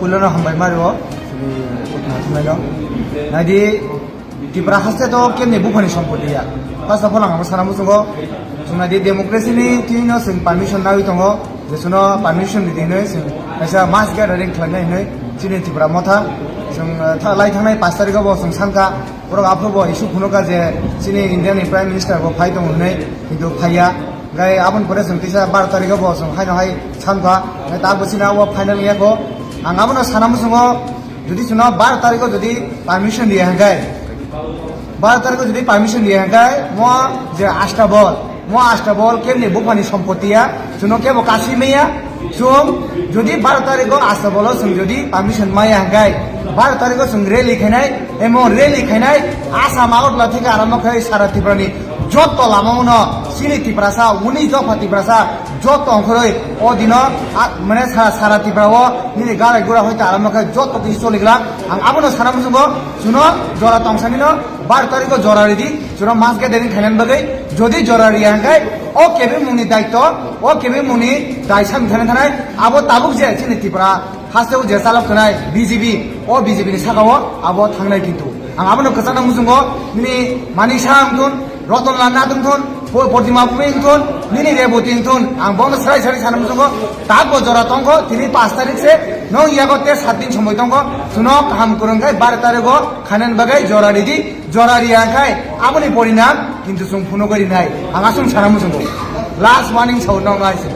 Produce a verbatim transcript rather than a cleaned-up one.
Pulono hambai mario, sini utna thumnaino. Naidi, Tipra haste to kemni buphani sompoti ya. First of all, ang sana musungo, chwng naidi democracy ni tino chwng permission nawi tongo, je suno permission ridi hinwi chwng kaisa mass gathering khlainai hinwi chini Tipra motha. Chwng, eh, tha-, lai thangnai pash tarikho bo chwng sankha, borok aphuru bo issue phunukha je chini India ni Prime Minister bo phai tongo hinwi, kintu phaiya. Gai aboni pore chwng tisa bar tarikho bo chwng haino hai sankha, gai ta bo chini abo final wngya kho. Ang abono sana musungo, jodi chwngno bar tarikho jodi permission riya hwnkhe, bar tarikho jodi permission riya hwnkhe, mo je Astabol, mo Astabol kemni buphani sompoti ya, chwngno kebo kasi maya, chwng jodi bar tarikho Astabolo chwng jodi permission maya hwnkhe, bar tarikho chwng rally khainai, emo rally khainai, Assam Agartala theke arombo khai sara Tripurani jotto lama uno, chini Tiprasa, uni jopha Tiprasa, jotto ongkhoroi o dino, a, mane sa-, sara Tripura o nini garai gura hoite arombo khai jotto kisi choliglak. Ang abono sana muchungo, chwngno jora tongsanino bar tarikho jora ridi, chwngno mass gathering khainani bagwi, jodi jora riya hwnkhe o kebeng mungni daitto, o kebeng mungni dai sami thanai thanai, abo tabuk je chini Tripura hasteo je chalok khanai B J P, o B J P ni sakao abo thangnai kintu. Ang abono kwchangna muchungo, nini Manik Saha wngthun, Ratan Lal Nath wngthun, Pro-, Pratibha Bhumik wngthun, nini Reboti wngthun, ang bono srai srai sana muchungo, tak bo jora tongkho, tini pash tarik se, nwng yago te sat din somoi tongkho, chwngno kaham kwrwng khai bar tarikho khainani bagwi jora ridi, jora riya khai aboni porinam kintu chwng phunugwi rinai, ang aswk sana muchungo. Last warning sao nwng aise.